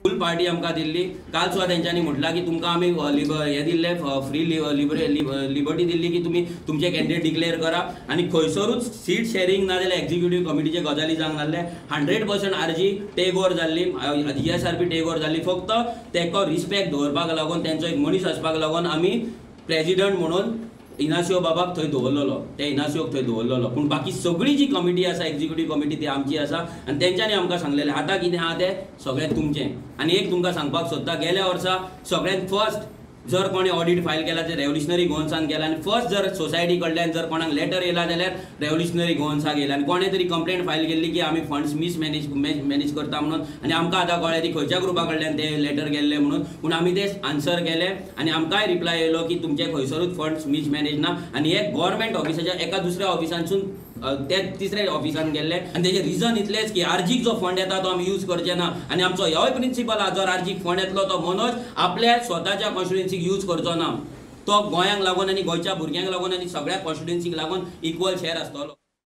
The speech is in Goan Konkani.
फूल पार्टी आमकां दिल्ली. काल सुद्दां तेंच्यांनी म्हटलां की तुमकां आमी हें दिल्लें, फ्री लिबर्टी दिल्ली की तुमी तुमचे कॅन्डिडेट डिक्लेअर करा आनी खंयसरूच सीट शेअरिंग ना जाल्यार एक्झिक्युटीव कमिटीचे गजाली जावंक नासले. 100% आरजी टेक ओवर जाल्ली, GSRP take over जाल्ली. फक्त तेका रिस्पेक्ट दवरपाक लागून, तेंचो एक मनीस आसपाक लागून आमी प्रेजिडंट म्हणून इनासियो बाबाक थंय दवरलेलो, ते इनासियोक थंय दवरलेलो. पूण बाकी सगळी जी कमिटी आसा, एक्झिक्युटीव कमिटी, ती आमची आसा आनी तेंच्यांनी आमकां सांगलेलें आतां कितें आहा तें सगळें तुमचें. आनी एक तुमकां सांगपाक सोदता, गेल्या वर्सा सगळ्यांत फर्स्ट जर कोणें ऑडीट फायल केला ते रेव्होल्युशनरी गोवन्सान केला आनी फर्स्ट जर सोसायटी कडल्यान जर कोणाक लेटर येयला जाल्यार रेव्होल्युशनरी गोवन्साक येयला आनी कोणें तरी कंप्लेंट फायल केल्ली की आमी फंड्स मिसमॅनेज मॅनेज करता म्हणून आनी आमकां आतां कळ्ळें ती खंयच्या ग्रुपा कडल्यान ते लेटर गेल्ले म्हणून. पूण आमी ते आन्सर केले आनी आमकांय रिप्लाय येयलो की तुमचे खंयसरूच फंड्स मिसमॅनेज ना आनी हे गव्हर्मेंट ऑफिसाच्या एका दुसऱ्या ऑफिसांसून ते तिसऱ्या ऑफिसान गेल्ले आनी तेजें रिजन इतलेंच की आरजीक जो फंड येता तो आमी यूज करचे ना आनी आमचो होय प्रिंसिपल आहा, जर आरजीक फंड येतलो तो मनोज आपल्या स्वताच्या कॉन्स्टिट्युएन्सीक यूज करचो ना, तो गोंयांक लागून आनी गोंयच्या भुरग्यांक लागून आनी सगळ्या कॉन्स्टिट्युएन्सीक लागून इक्वल शेअर आसतलो.